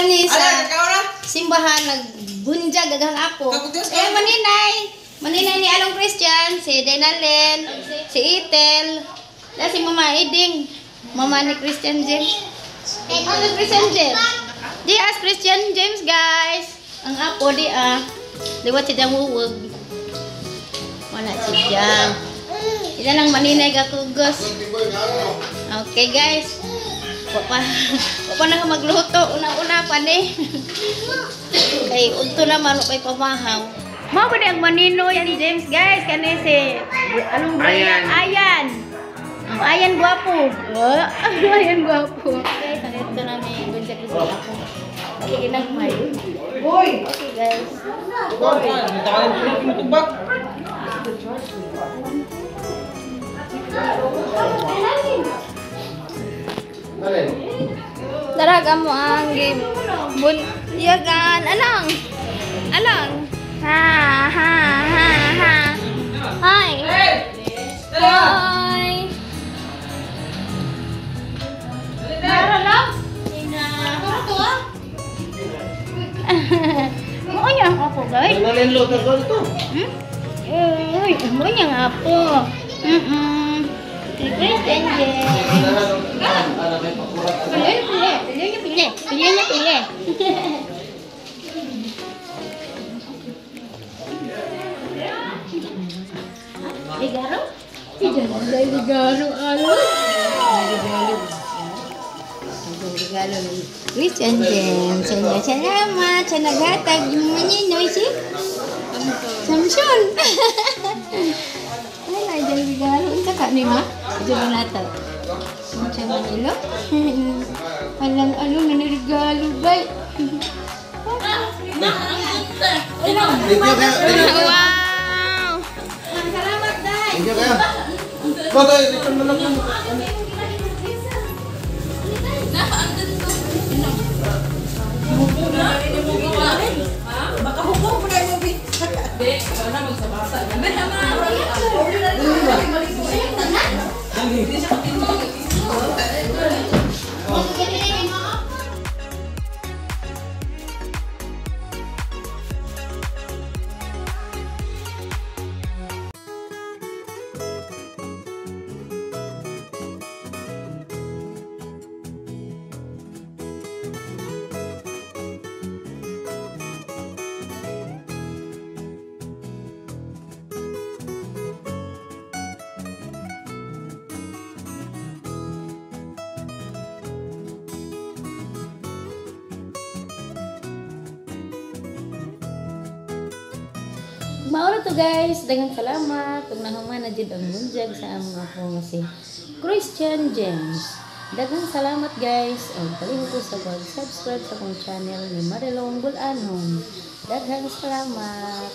Kani sa simbahan nagbunjag daghang apo. Eh maninay. Maninay ni Along Christian, si Denalen, si Itel, da si Mama Iding, mama ni Christian James. Ano Christian James? Di as Christian James, guys. Ang apo di ah. Liwat si Jang wuwag. Wala si Jang. Ila lang maninay gakugos. Okay, guys. Wa pa na magluto. Una-una pa ni. Kay udto naman kay pamahaw. Mao ba ang maninoy ni James, guys? Kani si anong Brian? Ayan. Oh, ayan gwapo. Oh, ayan gwapo. Guys, nandito na may bunsag ko sa ako. Okay, ginagmay. Hoy! Okay, guys. Daraga mo ang game. Bunyagan. Alang. Alang. Ha, ha, ha, ha. Hi. Hi. Mao niya ang apo, guys. Hmm? Uy, mao niya ang apo. Si Christian James. Pili, pili. Pili niya, pili. Pili niya, pili. Ligaro? Ligaro, alo. Regalo ni Christian James. Salamat sa naghatag yung maninoy si Samson. Ay, na dyan regalo. Unsa ka ni ma? Diyan na nato. Unsa man ilo? Alang ano na regalo bay. Wow. Salamat, Day. Thank you kayo. Bagay, return mo lang yun. Mao na to, guys. Daghang salamat. Kung nahuman na jud ang bunjag sa among apo nga si Christian James. Daghang salamat, guys. Og palihog ko sa pag-subscribe sa akong channel ni Marilong Bulanon. Daghang salamat.